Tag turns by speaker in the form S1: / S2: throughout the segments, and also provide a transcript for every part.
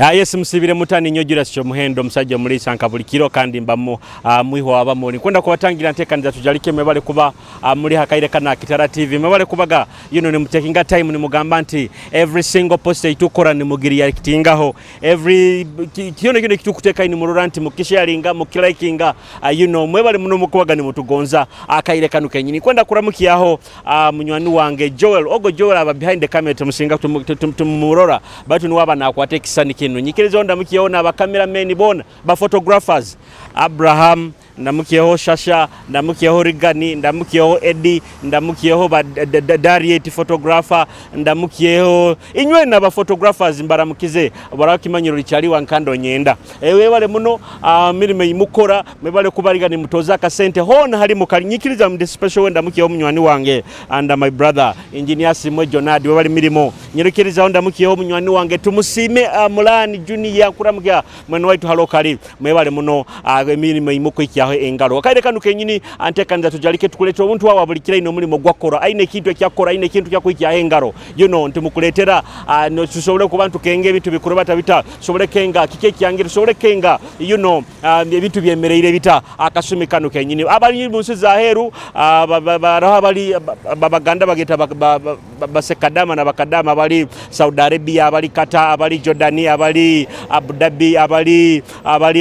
S1: Yes, musibire mutani nnyo Julius Kyomuhendo, omusajja omuliisa nka buli kiro kandi mbamu mwihwa abamuli. Nkwenda kubatangira nteekaniza tujalike mwebale kuba muli hakaire kana Kitara TV. Mwebale kubaga nimutekinga time nimugamba nti every single post eitukora nimugiriyakitingaho. Every kyono kino kitukuteeka nimurora nti mukisharinga, mukilikinga, mwebale muno mukubaga nimutugonza akaire kanu kenyini. Kwenda kuramukiaho munywani wange Joel. Ogo Joel aba behind the camera tumusinga tumurora. Batu niwaba nakwata ekisani kino. Nyikiriza ndamukiyeho n'aba cameramen bona, ba photographers. Abraham, ndamukiyeho Shasha, ndamukiyeho Rigani, ndamukiyeho Eddie, ndamukiyeho ba Dariet photographer, ndamukiyeho inywe n'aba photographers mbaramukize barakimanyiro lichaliwa nkando nyenda. Ewe wale muno mirimo imukora mwebale kubariga ni mutoza akasente hona hali mukalinyikiriza mu special wenda ndamukiyeho munywani wange and my brother engineer Simwe Jonadi webale mirimo nyirikiriza ndamukiyeho munywani wange tumusime Mulani Junior kuramukia mwene waitu halokali mwebale muno mirimo imuko ikyaho engalo akaire kanu kenyini antekanza tujalike tukuleta omuntu wawa buli kira ino mulimo gwakora aine kintu ekyakora aine kintu kyakwikya engalo ntimukuletera no tusobole ku bantu kenge ebintu bikurubata bita sobole kenga kike kyangira sobole kenga ebintu byemereire bita akasumi kanu kenyini abali mu nsi za heru baraho abali babaganda bageta basekadama na bakadama abali Saudi Arabia, abali Qatar, abali Jordani, abali Abu Dhabi, abali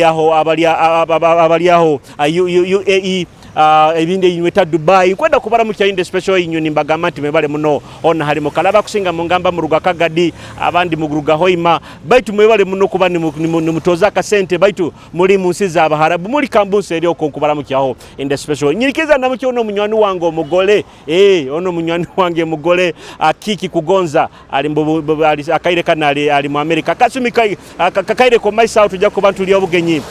S1: aho abali aho UAE, ebindi inyweta Dubai. Kwenda kubara mu kyayinde special inyoni mbagamba nti mwebale muno ona hali mukalaba kusinga mungamba mu ruga Kagadi, abandi mu ruga Hoima, baitu mwebale muno kuba nimutoza akasente baitu muri mu nsi za Abaharabu muri kambunsi eri okwo nkubara mu kyaho in the special nyirikiza namukyo ono munywani wange omugole ono munywani wange mugole Kiki Kugonza ali akaire kana ali mu America kasumi kakaire ko maisa tujja kuba tuli obugenyi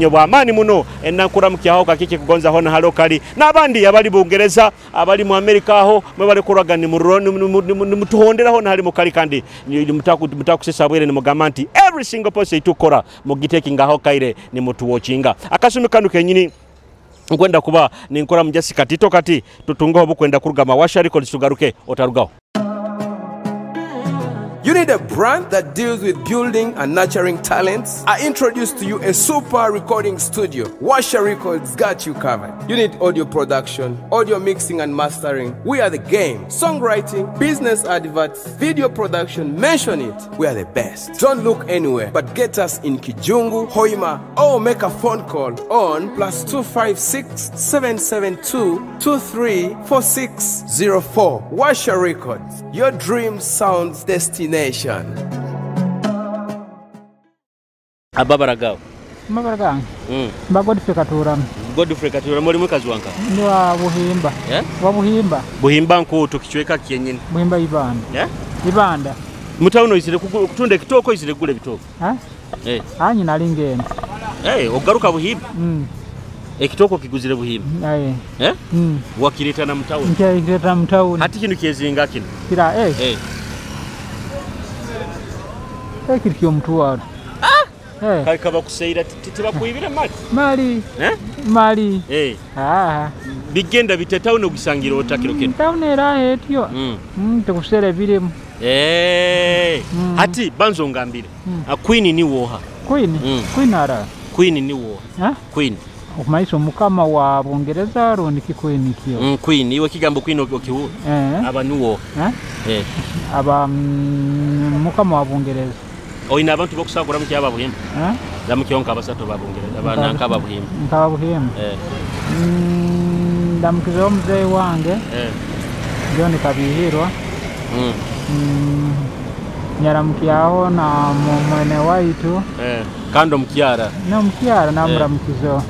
S1: bwa amani muno enankura mu kyaho ka Kiki Kugonza hona halokali n'abandi abali Bungereza abali mu Amerika aho mwebale kuraga ni mutuhonderaho na hali mukali kandi mutakusesa bwere ni mugamba nti every single post itukora mugitekinga aho kaire ni mutuwatchinga akasumi kanu kenyini nkwenda kuba ninkora mujasi katito kati tutungaho bukwenda kurugama Washa Records tugaruke otarugaho.
S2: You need a brand that deals with building and nurturing talents? I introduce to you a super recording studio. Washa Records got you covered. You need audio production, audio mixing and mastering. We are the game. Songwriting, business adverts, video production, mention it. We are the best. Don't look anywhere, but get us in Kijungu, Hoima, or make a phone call on +256 772 234604. Washa Records, your dream sounds destination.
S1: Ababaragao.
S3: Mabaraga. Ba Godfrey Katura.
S1: Godfrey Katura muri mukazi wanka.
S3: Ndi wa Buhimba. Wa Buhimba.
S1: Buhimba nko tukichweka kyenyini.
S3: Buhimba Ibanda. Ibanda.
S1: Mutauno isire kutunda kitoko isire gule bitoko.
S3: Ha? Anyi nalingenda.
S1: Ogaruka Buhimba. Ekitoko kiguzire Buhimba. Wakireta na mutauno.
S3: Nkireta mutauno.
S1: Hati kinu kyezinga kino.
S3: Kira Ekiri ky'omutwalo.
S1: Kale kabakuseera tebakuibira mali.
S3: Mali. Mali.
S1: Bigenda bite tawuni ogusangira otakiro kino.
S3: Tawuni era etyo. Tekuseera ebirimu.
S1: Hati banzo ngambire. Queen ni woha.
S3: Queen? Queen ara.
S1: Queen ni woha. Queen.
S3: Okumanyisa omukama wa Bungereza rundi ki Queen kyo?
S1: Queen iwe kigambo Queen okiwura. Aba ni woha.
S3: Aba mukama wa Bungereza.
S1: Oyina abantu bokusakura mu kyaba Buhimba. Ndamukyo nk'abasatu ba Bungereza abana nk'aba Buhimba.
S3: Nk'aba Buhimba. Ndamukiza omuzeeyi wange. John Kabihirwa. Nyaramukyaho na mwene waitu.
S1: Kando mukyara.
S3: No mukyara namuramukizo.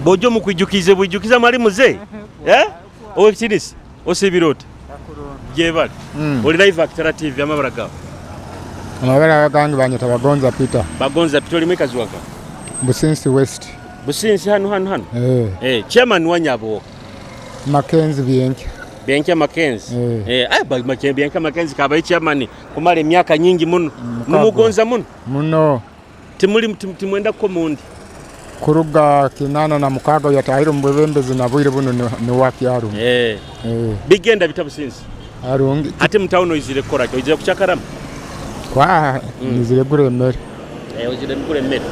S1: Bojo mukwijukize bwijukiza mali muzeeyi. Owekitinisa osibirota. Jebali. Oli live Akitara TV amabara gawe.
S4: Amabara gange banyita Bagonza Peter.
S1: Bagonza Peter oli mwekazi waka?
S4: Businsi West.
S1: Businsi hano. Chairman wa Nyabo.
S4: Mackenzie Bienka.
S1: Bienka Mackenzie. Bienka Mackenzie kabaye chairman kumala emyaka nyingi muno. Mumugonza muno.
S4: Muno.
S1: Timuli timwenda ko mundi.
S4: Kuruga 86 yatahira mu bwebembezi na bwire buno ni wakyaru.
S1: Bigenda bita Businsi.
S4: Arungi.
S1: Ate mutawuno izire kora izire kuchakarama.
S4: Kwa niziregura emmere.
S1: Oziregura emmere.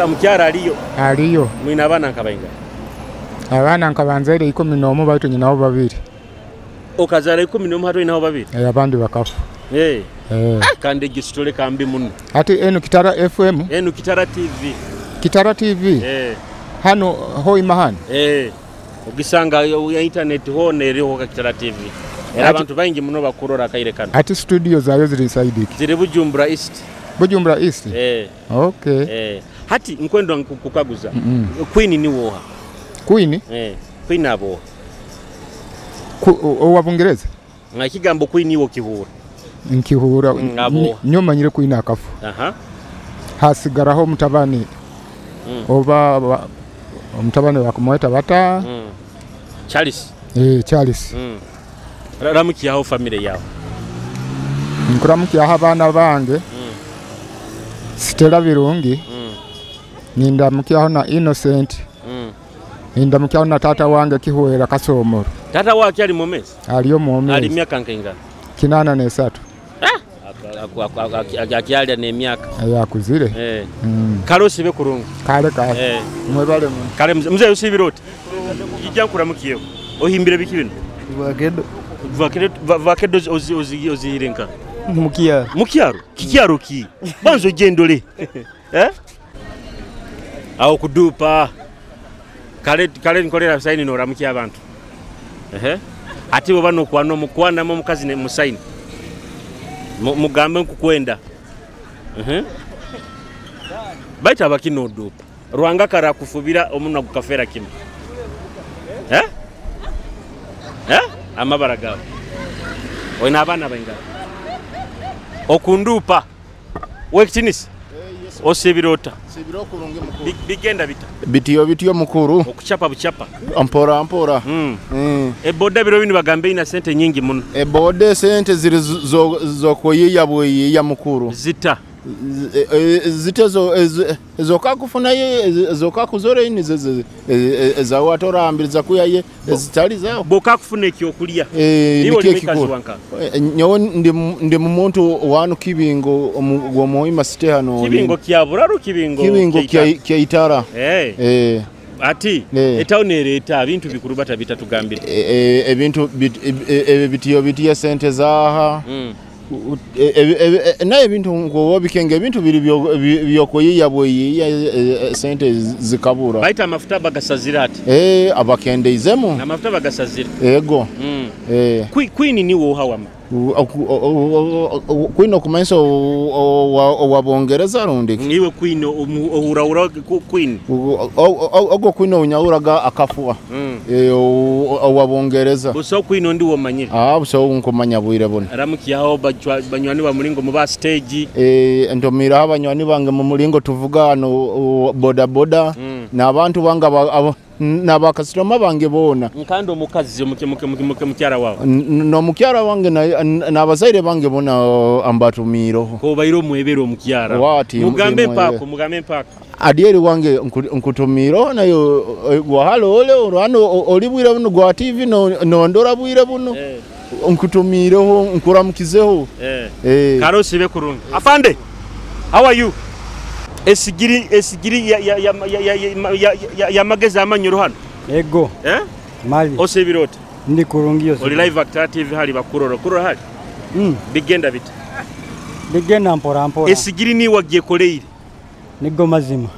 S1: Mukyara aliyo?
S4: Aliyo.
S1: Mwina abaana nkabainga?
S4: Abaana nkabanzaire 11 baitu nyinaho 2.
S1: Okazaala 11 hati olinaho 2?
S4: Abandi bakafa.
S1: Kandi egisitole kambi muno.
S4: Ati enu Kitara FM?
S1: Enu Kitara TV.
S4: Kitara TV? Hano hoima hano?
S1: Ogisanga ya internet hona eriho ka Kitara TV. Era abantu baingi muno bakurora akaire kano.
S4: Ati studio zayo ziri side iki?
S1: Ziri Bujumbura East.
S4: Bujumbura East? Okay.
S1: Hati nkwendo nkukaguza. Queen ni woha?
S4: Queen?
S1: Queen abo.
S4: Owa Bungereza?
S1: Nga kigambo Queen iwo kihura.
S4: Nkihura. Nyomanyire Queen akafu. Hasigaraho mutabani. Oba omutabani wakumweta bata.
S1: Charles.
S4: Charles.
S1: Ramukiyaho family yawe.
S4: Nkuramukiyaho abaana bange. Stella Birungi. Nindamukiyaho na Innocent. Nindamukiyaho na tata wange Kihwera Kasomoro.
S1: Tata wake ali mwomezi?
S4: Aliyo mwomezi.
S1: Ali miaka nkaingana?
S4: 83.
S1: Akialya n'emyaka.
S4: Yakuzire.
S1: Kale osibe kurungi.
S4: Kale kale. Mwebale muno.
S1: Kale mzee osibire oti? Ijja nkuramukiyeho. Ohimbire biki bino?
S5: Vakedo.
S1: Vakedo ozihire nka?
S5: Mukyaro.
S1: Mukyaro? Kikyaro ki? Banza ogyendole. Awo kudupa. Kale nkolera saini noramukia abantu. Ate bwe bano okwana omukwanamu omukazi ne musaini. Mugambe nkukwenda. Baita abakino odupa. Rwanga kara kufubira omunwa gukafera kimu. Amabara gawe. Oyina abaana baingana. Okundupa. Wekitinisi. Osibirota.
S6: Sibiro kurungi mukuru.
S1: Bigenda bita.
S6: Bitiyo bitiyo mukuru.
S1: Okuchapa buchapa.
S6: Mpora mpora.
S1: Eboda biro bino bagambe ina sente nyingi muno.
S6: Eboda sente ziri zokoyiya bweyiya mukuru.
S1: Zita.
S6: Zite zoka ye zoka kuzore ini zawatora ambiriza kuyaye zitali zao.
S1: Boka kufuna ekyokulya. Iwe oli mukazi wanka.
S6: Nyowe ndi muntu wanu kibingo gwa muhima site hano.
S1: Kibingo kya Buraru kibingo
S6: kibingo kya Itara.
S1: Ati etawuni ereeta ebintu bikuru bata bitatugambira.
S6: Ebintu bitiyo bitiya sente zaha. Naye ebintu ngoba bikenge ebintu biri byokoyiya bweyiya sente zikabura.
S1: Baita amafuta bagasazira ati.
S6: Abakendeizemu.
S1: Amafuta bagasazira.
S6: Ego.
S1: Queen ni woha wama.
S6: Queen okumanyiso owa Bungereza rundi.
S1: Iwe Queen ohura Queen.
S6: Ogo Queen onyahuraga akafua. Owa Bungereza.
S1: Buso Queen ondi womanyire.
S6: Buso nkumanya bwire buno.
S1: Ramukiyaho banywani ba mulingo mu ba stage.
S6: Ntomira abanywani bange mu mulingo tuvuga no boda boda n'abantu banga n'abakasitoma bange bona.
S1: Nkando omukazi mukyara wawe.
S6: No mukyara wange n'abazaire bange bona ambatumiiroho.
S1: Ko bairo mwebero omukyara. Mugambe mpako, mugambe mpako.
S6: Adieri wange nkutumiiroho nayo gwahalo ole orano oli bwire buno gwa TV no ndora bwire buno. Nkutumiiroho nkuramukizeho.
S1: Karo sibe kurungi. Afande, how are you? Esigiri ya magezi amanyoro hano.
S5: Ego. Mali.
S1: Osibirota.
S5: Ndi kurungi yose.
S1: Oli live Actor TV hali bakurora. Kurora hali. Bigenda bita.
S5: Bigenda mpora mpora.
S1: Esigiri ni wagiye koleire.
S5: Nigo mazima.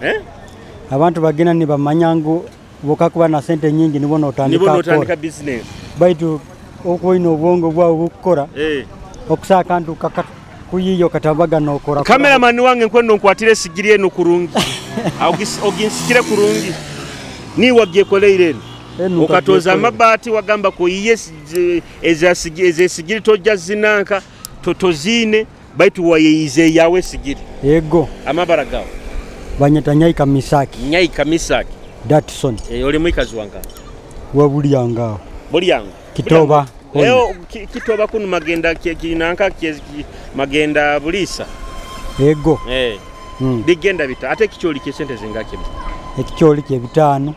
S5: Abantu bagenda ni bamanyangu bokakuba na sente nyingi nibona otandika.
S1: Nibona otandika business.
S5: Baitu okwoina obwongo bwawe bukukora. Okusaka ntu kuyiyo katabaga nokora.
S1: Cameraman wange nkwendo nkwatire sigiri eno kurungi. Oginsikire kurungi. Ni wagiye koleire. Okatoza amabati wagamba ko iye ezesigiri tojja zinanka totozine baitu wayeyize yawe sigiri.
S5: Yego.
S1: Amabara gawe.
S5: Banyeta Nyaika Misaki.
S1: Nyaika Misaki.
S5: Datson.
S1: Oli mwikazi wanga.
S5: Wa Bulyango.
S1: Bulyango.
S5: Kitoba.
S1: Leo Kitoba kunu magenda kinanka magenda Bulisa.
S5: Yego.
S1: Bigenda bita ate kicholi kye sente zingaki?
S5: Ekicholi kye 5.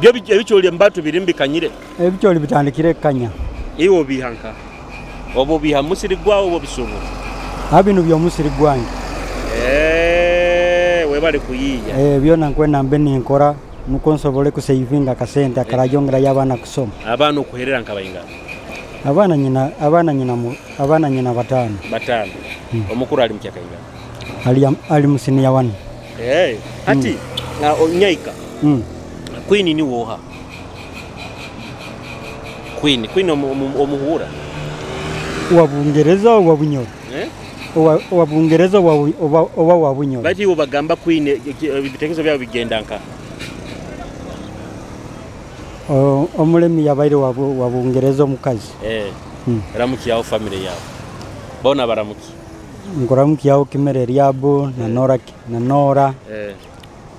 S1: Byo ebicholi mbatu birimbikanyire.
S5: Ebicholi bitandikire kanya.
S1: Iwo bihanka. Obo biha musiri gwawo obo bisubu.
S5: Abinu by'omusiri gwange.
S1: Webale kuyiiya.
S5: Byona nkwenda mbe ninkora nuko nsobole kusavinga akasente akarayongerayo abaana kusoma.
S1: Abaana okuherera nkabaingana?
S5: Abaana nyina 5.
S1: 5. Omukuru ali mukyakaingana?
S5: Ali musini ya 1.
S1: Ati nyaika. Queen ni woha? Queen omuhura?
S5: Wa Bungereza wa Bunyoro? Wa Bungereza oba wa Bunyoro.
S1: Bati bo bagamba Queen ebitekerezo byabo bigenda nka?
S5: Omulemi yabaire wa Bungereza omukazi.
S1: Ramuki yao family yao. Bona baramuki.
S5: Nkuramuki yao kimere ryabo na Nora na Nora.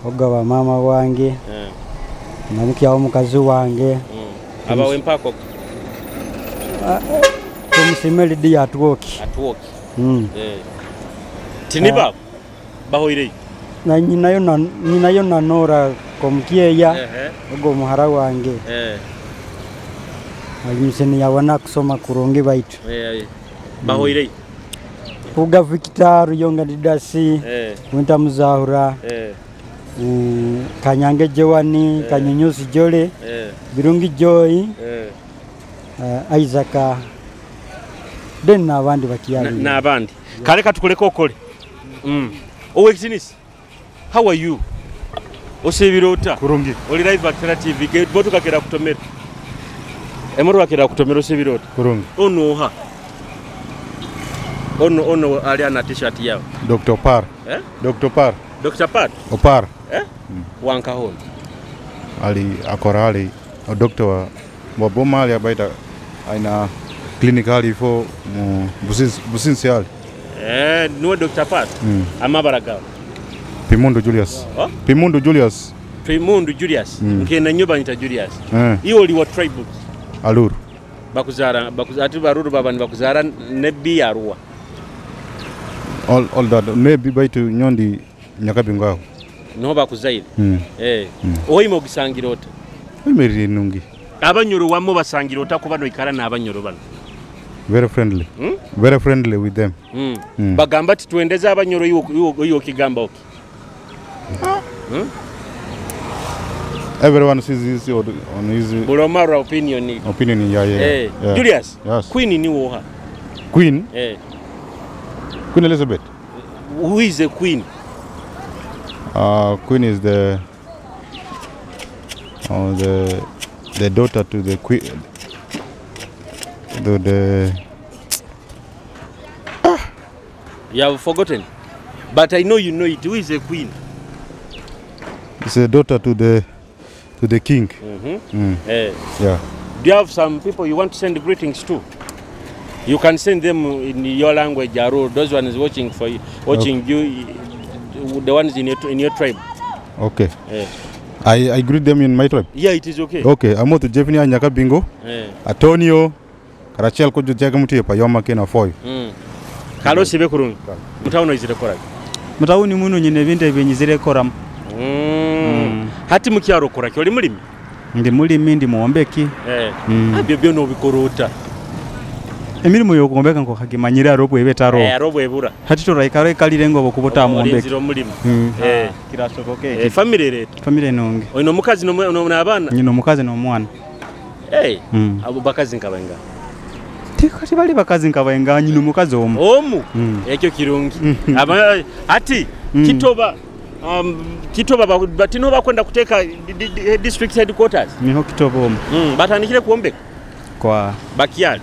S5: Ogaba mama wange. Namuki yao mukazi wange.
S1: Abawe mpako.
S5: Tumusimeli di atuoki.
S1: Atuoki. Tiniba bahoire.
S5: Na nyinayo na Nora komkieya ogo muhara wange. Alimuseni yawana kusoma kurungi baitu.
S1: Bahoire.
S5: Uga Victor Ruyonga Didasi, Winta Muzahura, Kanyange Jewani, Kanyunyusi Jole, Birungi Joy, Isaac, then n'abandi bakiyali.
S1: N'abandi. Kale katukuleko okole. Owekitinisi, how are you? Osebirota.
S4: Kurungi.
S1: Oli live at Tera TV. Botuka kera kutomera. Emotoka kera kutomera osebirota.
S4: Kurungi.
S1: Ono oha. Ono ali ana t-shirt yao.
S4: Dr. Par. Dr. Par.
S1: Dr. Par.
S4: Opar.
S1: Wanka hon.
S4: Ali akora ali doctor wa boma ali abaita aina clinic ali fo business ali.
S1: Nuwe Dr. Par. Amabara gawo.
S4: Pimundu Julius.
S1: Oh?
S4: Pimundu Julius.
S1: Pimundu Julius. Nkena nyoba nita Julius. Iyo oli wa tribe.
S4: Aluru.
S1: Bakuzara ati baruru baba bakuzara nebi arua.
S4: All that maybe baitu nyondi nyakabingo aho.
S1: No bakuzaire. Oyimo ogisangira ota.
S4: Emirire nungi.
S1: Abanyoro wamo basangira ota kuba noikara n'abanyoro bano.
S4: Very friendly. Very friendly with them.
S1: Bagamba ati tuendeze abanyoro iyo kigamba oki.
S4: Everyone sees this on his
S1: Bulomara opinion.
S4: Opinion, yeah.
S1: Julius,
S4: yes.
S1: Queen ni woha?
S4: Queen? Queen Elizabeth.
S1: Who is the queen?
S4: Queen is the daughter to the queen. The
S1: You have forgotten, but I know you know it. Who is the queen?
S4: It's a daughter to the king. Yeah.
S1: Do you have some people you want to send greetings to? You can send them in your language, Aru. Those ones watching for you, watching you, the ones in your tribe.
S4: Okay. I greet them in my tribe.
S1: Yeah, it is okay.
S4: Okay. I'm to Jeffney Nyakabingo. Antonio, Rachel Kojo Jagamuti Payoma Kena Foy.
S1: Kalo sibe kurungi. Mutawuno izire kora.
S7: Mutawuni muno nyine bintu ebinyizire koramu.
S1: Hati mukyaro kora ki oli mulimi?
S7: Ndi mulimi, ndi muwombeki.
S1: Ebyo byona obikorota.
S7: Emirimu y'okuwombeka nko kagimanyira aro bwebe taro.
S1: Aro bwebura.
S7: Hati toraikaro ikalire ngo bokubota muwombeki.
S1: Olinzira omulimu.
S7: Kirasoboke.
S1: Family rate.
S7: Family nungi.
S1: Oyino omukazi n'abaana?
S7: Nyina omukazi n'omwana.
S1: Abo bakazi nkabainga.
S7: Tikati bali bakazi nkabainga nyina omukazi omu.
S1: Omu? Ekyo kirungi. Ati kitoba Kitoba batino bakwenda kuteka district headquarters.
S7: Niho Kitoba omu.
S1: Batandikire kuombeka.
S7: Kwa
S1: Bakyali.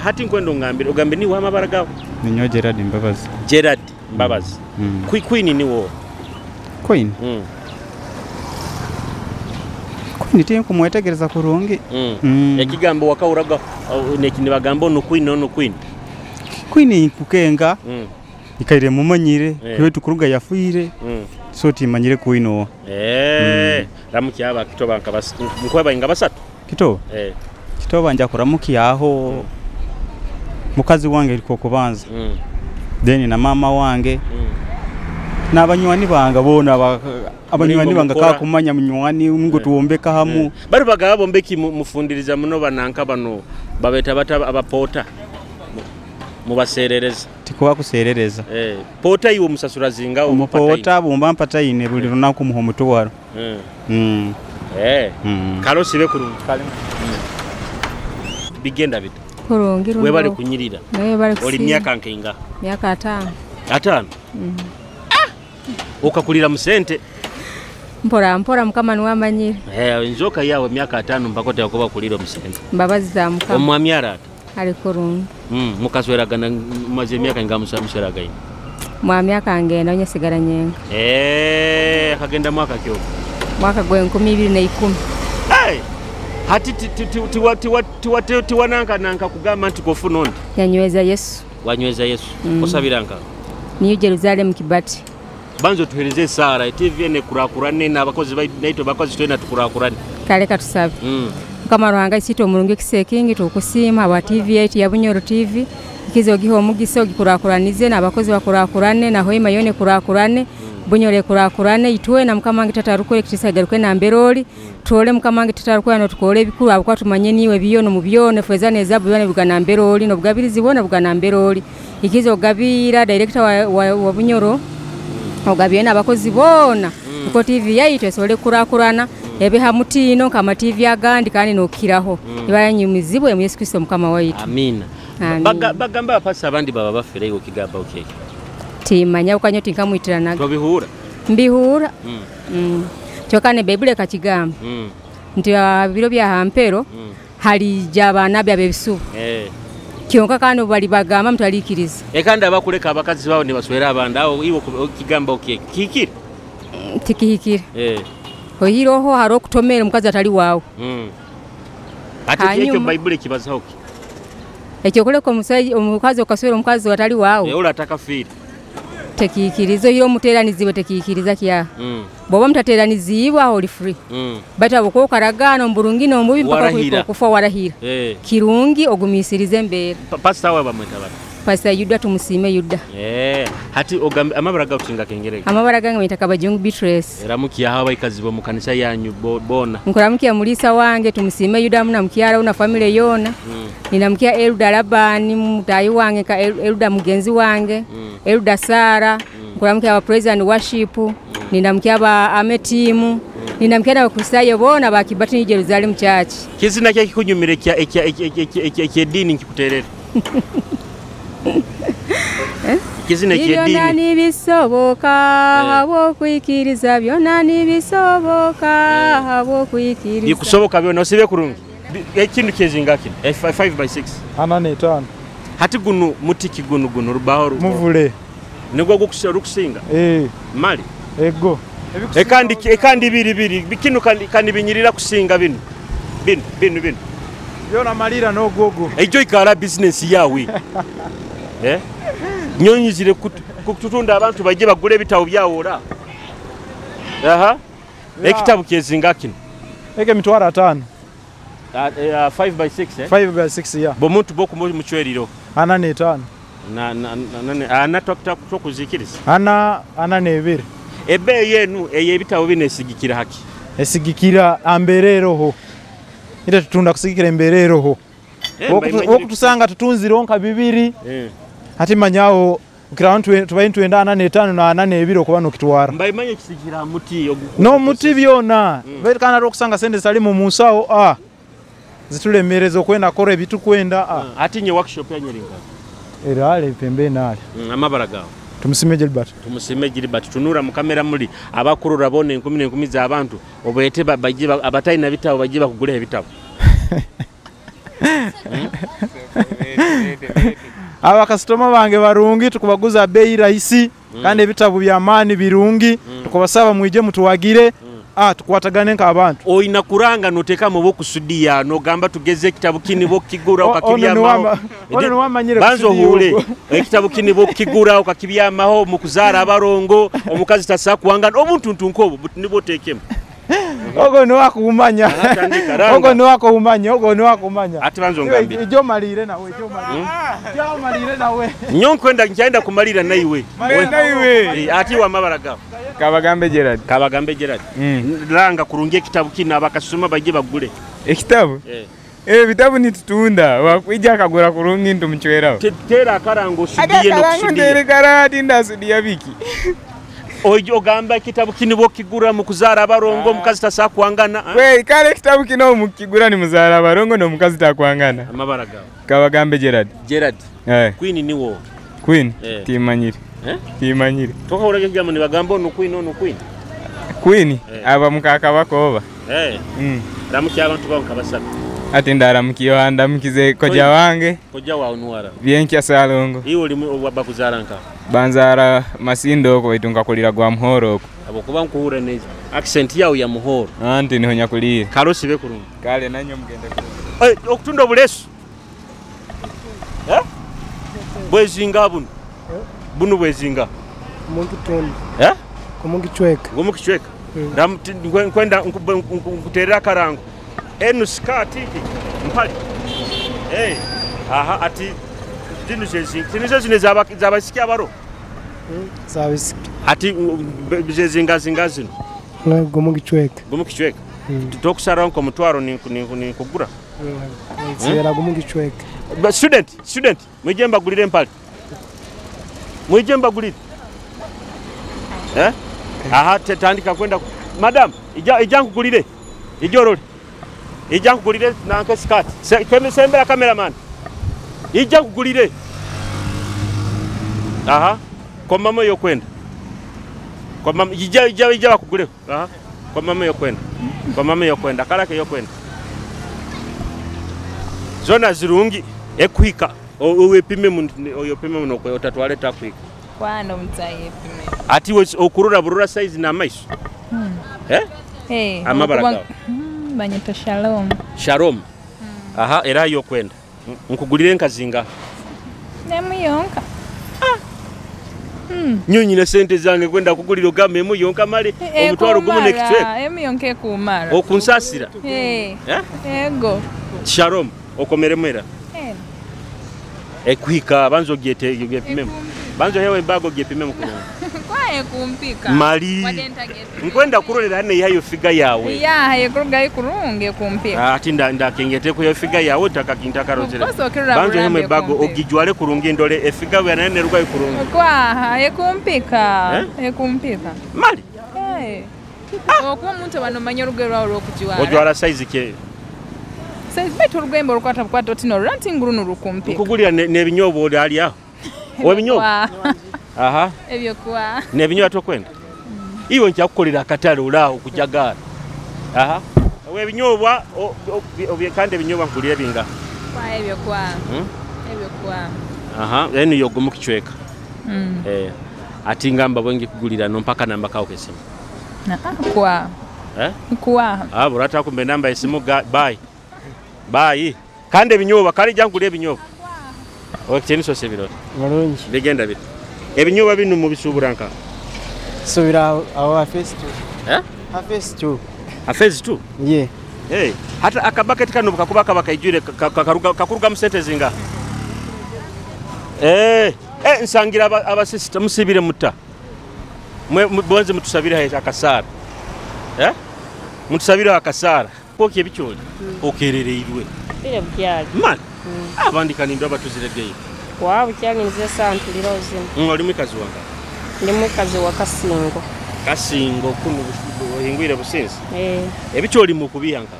S1: Hati nkwenda ongambire ogambe ni wa mabara gawo.
S7: Ninyo Gerard Mbabazi.
S1: Gerard Mbabazi. Queen ni wo.
S7: Queen. Queen tiye kumwetegereza kurungi.
S1: Ekigambo wakauraga nekini bagamba ono queen ono queen.
S7: Queen kukenga. Ikaire mumanyire kwetu kuruga yafuire. So timanyire queen o.
S1: Ramuki aba Kitoba nkabas nkweba inga basatu.
S7: Kitoba? Kitoba nja kuramuki aho mukazi wange liko kubanza. Then na mama wange. N'abanywani banga bona abanywani banga kakumanya munywani ngo tuwombeka hamu.
S1: Bari bagaba bombeki mufundiriza muno bananka bano babeta bata abapota. Mubaserereza.
S7: Tikuba kuserereza.
S1: Pota iwe musasura zinga
S7: omupota bumba mpataine buli lunaku muho mutwaro.
S1: Kalo sibe kurungi. Kale. Bigenda bita.
S8: Kurungi runo.
S1: Webale kunyirira.
S8: Webale kusi.
S1: Oli myaka nkenga.
S8: Myaka 5.
S1: 5. Okakulira musente.
S8: Mpora mpora mukama niwamanyire.
S1: Nzoka yawe myaka 5 mpaka yakoba kulira musente.
S8: Mbabazi za mukama.
S1: Omwamyara ata.
S8: Ali kurungi.
S1: Mukasweragana maze myaka nga musamusweragaine.
S8: Mwa myaka ngenda onyesigara nyenga.
S1: Kagenda mwaka kyo.
S8: Mwaka gwe 2010.
S1: Hey! Hati tiwa nanka kugamba nti kofuna ondi.
S8: Yanyweza Yesu.
S1: Wanyweza Yesu. Osabira nka.
S8: Niyo Jerusalem Kibati.
S1: Banzo tuhereze Sara TV ene kurakurane n'abakozi naito bakozi twena tukurakurane.
S8: Kale katusabe. Mukama Ruhanga isito omurungi kisekingi tukusiima aba TV8 ya Bunyoro TV ikizo giho omugiso gikurakuranize n'abakozi bakurakurane na hoima yone kurakurane. Bunyore kurakurane itwe na mukama wange tata rukore kitisa na mberoli tole mukama wange tata rukore no tukole ebikuru abukwa tumanye niwe biyono mu byone feza nezabu byone bugana mberoli no bugabirizi bona bugana mberoli ikizo gabira director wa Bunyoro ogabiye n'abakozi bona uko TV yaitu esole kurakurana ebe hamutino kama TV agandi kandi nokiraho ibaranyumizibwe mu Yesu Kristo mukama waitu.
S1: Amina. Bagamba pasa abandi baba bafere yo kigamba okeke.
S8: Timanya ukanyo tinkamwitiranaga.
S1: Tobihura.
S8: Mbihura. Kyokane Bible kachigamba. Nti biro bya hampero halija abanabi abebisubu. Kyonka kano bali bagamba mutalikiriza.
S1: Ekanda abakuleka abakazi bawo ne baswera abandi awo iwo kigamba okeke. Kikire.
S8: Tikihikire. Ohiroho haro kutomera mukazi atali wawe.
S1: Ate ekyo Bible kibazaho ki?
S8: Ekyo kuleka omukazi okaswera omukazi watali wawe.
S1: Ola atakafiri.
S8: Tekikirizo hiro muteranizibwe tekikiriza kya. Bwoba mutateranizibwa oli free. Bata boko karagano mburungi no mbubi mpaka kufa warahira. Kirungi ogumisirize embera.
S1: Pastor wa bamweta bata.
S8: Pastor Yuda tumusime Yuda.
S1: Hati ogambe amabara gautinga kengereka.
S8: Amabara gange mwita Kabajungu Beatrice.
S1: Eramukiya hawa ikazibo mu kanisa yanyu bona.
S8: Nkoramukiya mulisa wange tumusime Yuda muna mkiara una family yona. Ninamkia Elda Labani mutayi wange ka Elda mugenzi wange. Elda Sara. Nkoramukiya aba praise and worship. Ninamkia aba ame team. Ninamkia na bakusayo bona ba Kibati ni Jerusalem Church.
S1: Kizina kya kikunyumire kya ekya dini nkikuterera. Kizina
S8: Byonna
S1: ky'eddiini
S8: nibisoboka habwokwikiriza byonna nibisoboka habwokwikiriza
S1: bikusoboka byonna osibe kurungi. Ekintu kyezinga kino 5 by 6
S9: 45.
S1: Hati guno mutiki guno guno rubaho
S9: muvule
S1: nigwo gukusinga mali
S9: ego
S1: ekandi ekandi biri biri kino kandi binyirira kusinga bino bino bino bino
S9: byona malira n'ogwogo
S1: ejo ikara business yawe nyonyizire kututunda abantu baje bagule ebitabo byawora. Aha. Ekitabu kyezinga kino
S9: eke mitwaro 5.
S1: 5 by 6
S9: 5 by 6 ya
S1: bomuntu boko muchweriro
S9: 45
S1: na na na ana tokuzikiriza
S9: ana ana nebiri
S1: ebe yenu eye ebitabo binesigikira haki
S9: esigikira ambereroho ite tutunda kusigikira embereroho okutusanga tutunzironka bibiri ati manyawo ukira tubaye twenda 45 na 42 okuba nokitwara
S1: mbaimanye kisikira muti
S9: no muti byona berekana rokusanga sente salimu munsawo a zitulemereza okwenda kora ebitu kwenda a
S1: ati nye workshop yanyiringa
S9: era ale pembeni ale
S1: amabara gawo
S9: tumusime Gilbert
S1: tumusime Gilbert tunura mu kamera muli abakurura bone 10 n'enkumi z'abantu obete baje abatayina bitabo baje bakugule ebitabo
S9: Aba kasitoma bange barungi tukubaguza bei rahisi kandi ebitabo bya mani birungi tukubasaba mwije mutuwagire tukwatagane nka abantu.
S1: Oina kuranga noteka mu bokusudiya nogamba tugeze ekitabo kini bokigura okakibyamaho.
S9: Ono niwamanyire
S1: banzo hule ekitabo kini bokigura okakibyamaho mu kuzara abarongo omukazi tasakuwanga omuntu ntunkobo nibotekemu.
S9: Ogo ni wakumanya. Ogo ni wakumanya, ogo ni wakumanya.
S1: Ati banzo ngambi.
S9: Ijo malire nawe, ijo malire. Ijo malire nawe.
S1: Nyonkwenda nchaenda kumalira naiwe.
S2: Naiwe.
S1: Ati wa mabara gawo.
S2: Kabagambe Gerard.
S1: Kabagambe Gerard. Langa kurungie kitabu kina abakasoma baje bagule.
S2: Ekitabu?
S10: Ebitabu nitutunda wakwija akagura kurungi ntumuchweraho.
S1: Tera akarango osudiye
S10: nokusudiya. Ntere karati ndasudiya biki.
S1: Ojo ogamba ekitabu kini bokigura mu kuzaara abarongo omukazi tasakwangana.
S10: We kale ekitabu kino mukigura ni muzaara abarongo no mukazi takwangana.
S1: Amabara gawe.
S10: Kabagambe Gerard.
S1: Gerard. Queen niwo.
S10: Queen timanyire. Timanyire.
S1: Tokahura kigambo nibagamba ono queen ono queen.
S10: Queen aba mukaka bakoba.
S1: Ramuki abantu bawo nkabasaba.
S10: Ati ndaramukiyo ndamukize koja wange.
S1: Koja wawe nuwara.
S10: Byenkya salongo.
S1: Iwe oli bakuzara nka.
S10: Banzara Masindo oko itunga kulira gwa Muhoro oko.
S1: Abo kuba nkuhura neza. Accent yawo ya Muhoro.
S10: Anti niho nyakulire.
S1: Karosi be kurungi.
S10: Kale nanyo mugende kurungi.
S1: Okutunda obulesu. Bwezinga buno. Bunu bwezinga.
S11: Omuntu tondo. Kumukichweka.
S1: Kumukichweka. Nkwenda nkuterera akarango. Enu skirt iki mpali. Aha ati zinu zezinga. Zinu zino zabasiki abaro.
S11: Zabasiki.
S1: Ati zezinga zinga zino.
S11: Gumukichweka.
S1: Gumukichweka. Tokusara nko mutwaro ni kugura.
S11: Zera gumukichweka.
S1: Student mwije mbagulire mpali. Mwije mbagulire. Aha tandika kwenda madam ija nkugulire. Ijorole. Ija nkugulire nanke skirt. Sembera cameraman. Ija nkugulire. Aha. Kwa mama yo kwenda. Kwa mama ija bakugule. Aha. Kwa mama yo kwenda. Kwa mama yo kwenda. Kalake yo kwenda. Zona zirungi ekuhika. Owepime oyopime muno kwe otatwale takuhika.
S12: Kwano mutayepime.
S1: Ati okurura burura size na maiso. Amabara gawe.
S12: Banyita Shalom.
S1: Shalom. Aha era yo kwenda. Nkugulire nkazinga.
S12: Nemuyonka.
S1: Nyonyi sente zange kwenda kugulira ogamba emuyonka male omutwaro gumu nekichweka.
S12: Emuyonka ekumara.
S1: Okunsasira.
S12: Ego.
S1: Shalom okomeremu era. Ekuhika banzo gyepimemu. Banzo hewe embago gyepimemu kulungi.
S12: Kwaye kumpika.
S1: Mali. Nkwenda kurolera hane yayo figa yawe.
S12: Ya yekuruga ikurungi kumpika.
S1: Ati ndakengete ku figa yawe takakintakarozera. Banzo hewe embago ogijwale kurungi ndole efiga we nane ruga ikurungi.
S12: Kwa yekumpika. Yekumpika.
S1: Mali.
S12: Okuba omuntu bano manya olugero lwawe olw'okugiwala.
S1: Ojwala size ke.
S12: Size baitu olugwembe olukwata bukwata oti nolura nti nguru nurukumpika.
S1: Nkugulira n'ebinyobwa oli ali aho. Owebinyobwa? Aha.
S12: Ebyo kwa.
S1: N'ebinyobwa tokwenda. Iwe nkyakukolera akatale olaawo kujagala. Aha. Owebinyobwa kandi ebinyobwa nkulira binga.
S12: Kwa ebyo kwa. Ebyo kwa.
S1: Aha, eno yogumu kichweka. Ati ngamba bwengi kugulira no mpaka namba kawo kesimu.
S12: Na kwa. Kwa.
S1: Ah, burata kumbe namba esimu bye. Bye. Kandi ebinyobwa kali jangule ebinyobwa. Okiteni sose biroti.
S11: Mulungi.
S1: Bigenda bit. Ebinyobwa binu mubisubura nka.
S11: Subira awo phase 2. Phase 2.
S1: Phase 2?
S11: Yeah.
S1: Hey, hata akabaketi kano kakuba kabakaijure kakuruga mu sente zinga. Nsangira abasista musibire mutta. Mwe bonze mutusabire akasara. Mutusabire akasara. Poki ebikyoli. Okerereirwe.
S13: Bire bukyali.
S1: Mali. Abandi kanindo abatuziregeyo.
S13: Wa bukyali nze santulira ozima.
S1: Oli mukazi wanga.
S13: Ndi mukazi wa Kasingo.
S1: Kasingo kuno ohingwire businzi. Ebikyoli mu kubiyanka.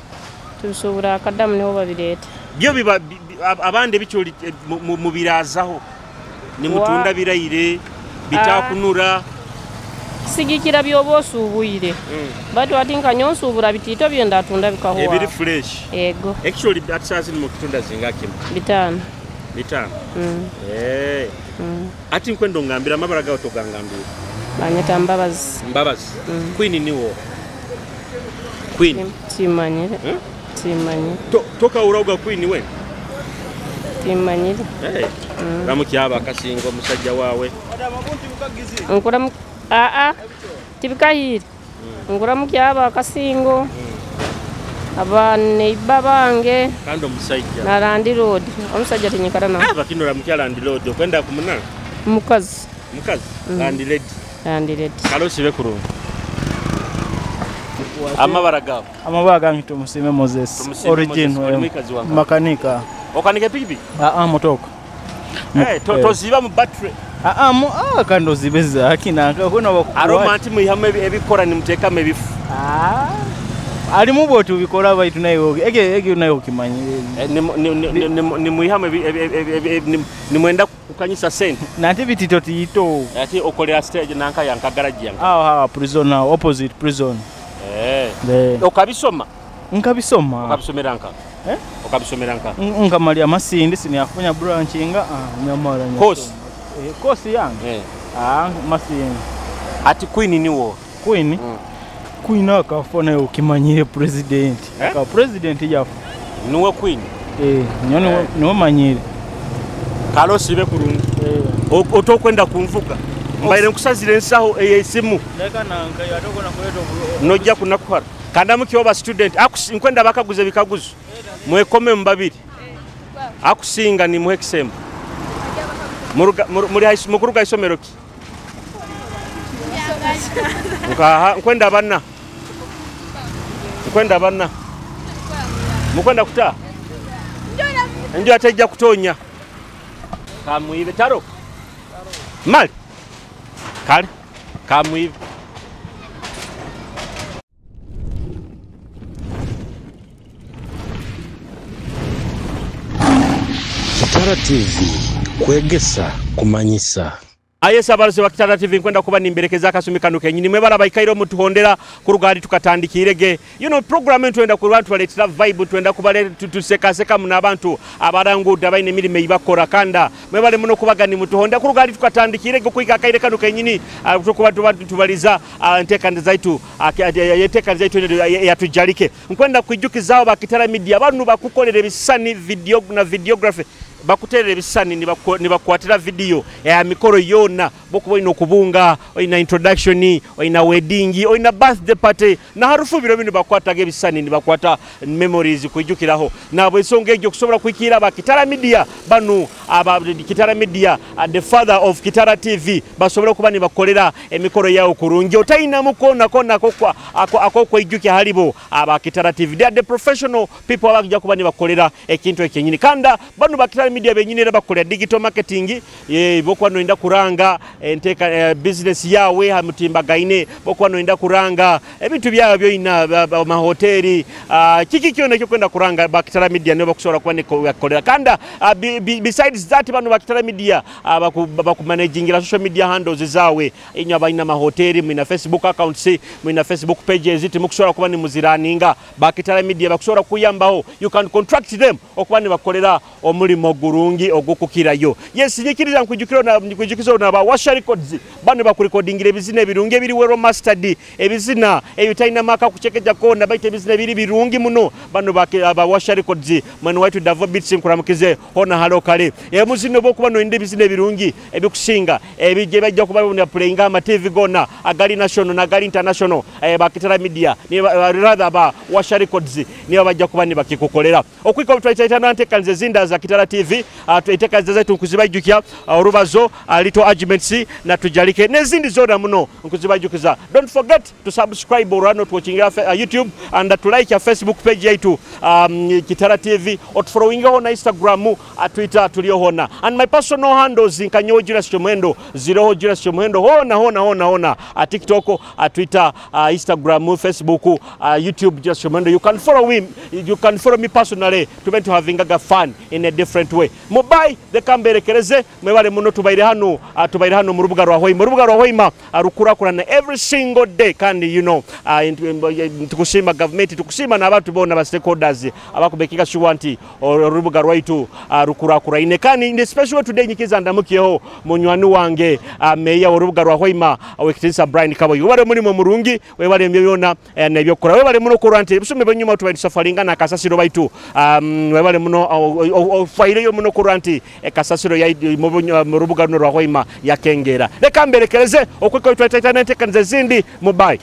S13: Tusobora akadamu niho babireta.
S1: Byo biba abandi ebikyoli mu birazaho. Ni mutunda birayire bitakunura.
S13: Sigikira byoba osuubuyire. Batu ati nkanyonsuubura bitito byenda atunda bikahuwa.
S1: Ebiri fresh.
S13: Ego.
S1: Actually atsazi mu kutunda zinga kimu.
S13: 5.
S1: 5. Ati nkwendo ngambira amabara gawo togangambira.
S13: Banyeta Mbabazi.
S1: Mbabazi. Queen niwo. Queen.
S13: Timanyire. Timanyire.
S1: Toka urauga Queen we.
S13: Timanyire.
S1: Ramukyaba Kasingo musajja wawe.
S13: Nkura tibikahire. Ngura mukyaba Kasingo. Aba neiba bange.
S1: Kando musajja.
S13: Na landlord. Omusajja tinyikara na.
S1: Aba kino ramukyala landlord okwenda kumuna.
S13: Mukazi.
S1: Mukazi. Landlady.
S13: Landlady.
S1: Kalosi bekurungi. Amabara gawe.
S11: Amabara gange Tumusime Moses. Origin makanika.
S1: Okanika pikipiki?
S11: Motoka.
S1: Toziba mu battery.
S11: Kando zibeza akina kuna bakuwa.
S1: Aroma anti muihamu ebikora nimuteekamu ebifu.
S11: Alimu botu bikora baitu nayo ege nayo kimanyire.
S1: Nimuihamu nimwenda kukanyisa sente.
S11: Nante bitito tiito.
S1: Ati okolera stage nanka yanka garage yanka.
S11: Prison opposite prison.
S1: Okabisoma?
S11: Nkabisoma.
S1: Okabisomera nka? Okabisomera nka?
S11: Nkamalya Masindi sinyafunya branch nga nyamara nya.
S1: Course.
S11: Course yange. Masindi.
S1: Ati Queen niwo.
S11: Queen? Queen akafa nayo ukimanyire president. Aka president yafa.
S1: Niwe Queen?
S11: Nyo niwe manyire.
S1: Kalosi be kurungi. Otokwenda kunvuga. Mbaire nkusazire ensaho eyesimu.
S11: Leka nanka yatoko nakuleta
S1: nojja kunakuhara. Kandamuki oba student nkwenda bakaguze bikaguzo. Mwekome mbabiri. Akusinga ni muhe kisembo. Muri mukuruga isomero ki? Nkaha nkwenda banna. Nkwenda banna. Mukwenda kuta? Ndio atajja kutonya. Kamuibe taro. Mali. Kale. Kamuibe.
S14: Kitara TV kwegesa kumanyisa.
S1: Ayesa abarusi wa Kitara TV nkwenda kuba nimberekeza akasumi kano kenyini mwebala baikairo mutuhondera kurugali tukatandikirege. You know program twenda ku bantu baletera vibe twenda kubale tuseka seka muna abantu abaranguda baine emirimo ibakora kanda mwebale muno kubagani mutuhondera kurugali tukatandikirege kuika kaire kano kenyini tukuba tubaliza ntekaniza zaitu entekaniza zaitu yatujalike. Nkwenda kwijukizao ba Kitara Media banu bakukolera ebisani video na videography bakuterera ebisani nibakwatira video ya mikoro yona bokuba ino kubunga oina introduction oina wedding oina birthday party na harufu biro bino bakwataga ebisani nibakwata memories kwijukiraho nabo ensonga egyo kusobola kwikira ba Kitara Media banu aba Kitara Media the father of Kitara TV basobola kuba nibakolera emikoro yao kurungi otaina mukona kona kokwa akokwijukya halibo aba Kitara TV. They are the professional people abakujja kuba nibakolera ekintu ekenyini kanda banu ba Kitara Media benyini bakolera digital marketing bokuba noenda kuranga enteka business yawe hamutimbagaine bokuba noenda kuranga ebintu byawe byoina mahoteli kiki kyona kyo kwenda kuranga ba Kitara Media nibo bakusobola kuba nibakolera kanda besides that bano ba Kitara Media bakumanagingira social media handles zawe inyo abalina mahoteli mwina Facebook accounts mwina Facebook pages timukusobola kuba nimuziraninga ba Kitara Media bakusobola kuyambaho. You can contract them okuba nibakolera omulimo gurungi ogukukirayo. Yes, nyikiriza nkujukira na ba Washa Records bano bakurekodingira ebizina ebirungi ebiri well mastered ebizina ebitaina maka kuchekeja kona baite ebizina ebiri birungi muno bano ba Washa Records mwene waitu Davo Beats nkuramukize hona halo kale emuzino bokuba no inde ebizina ebirungi ebikusinga ebije bajja kuba na playinga ama TV gona agali national na agali international ba Kitara Media ni rather ba Washa Records ni bajja kuba ni bakikukolera okwiko twaitaitana ntekanze zinda za Kitara TV tuiteka zetu nkuzibajjukia orubazo little arguments na tujalike nezindi zona muno nkuzibajjukiza. Don't forget to subscribe or not watching YouTube and to like your Facebook page yetu Kitara TV or following on Instagram Twitter tulio hona and my personal handles nkanyo Julius Kyomuhendo 0 Julius Kyomuhendo hona hona hona hona TikTok, Twitter, Instagram, Facebook, YouTube Julius Kyomuhendo. You can follow him, you can follow me personally to be to having a fun in a different way. Mubai dekamberekereze mwebale muno tubaire hano mu rubuga rwa Hoima. Rubuga rwa Hoima rukurakurana every single day kandi you know tukusima government tukusima n'abantu bona ba stakeholders abakubekinga sure nti orubuga rwaitu rukurakuraine kandi in the special today nyikiza ndamukiyeho munywani wange meya orubuga rwa Hoima owekitinsa Brian Kaboyi. Webale mulimo murungi webale byona nebyokora webale muno kurwa nti ebisume benyuma tubaire safaringa na kasasiro baitu webale muno ofaireyo muno kurwa nti ekasasiro ya mu rubuga runo rwa Hoima yakengera. Reka mberekereze okweko twataitana enteekaniza zindi mubai.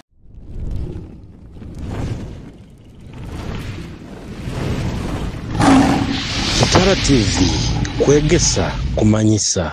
S14: Kitara TV kwegesa kumanyisa.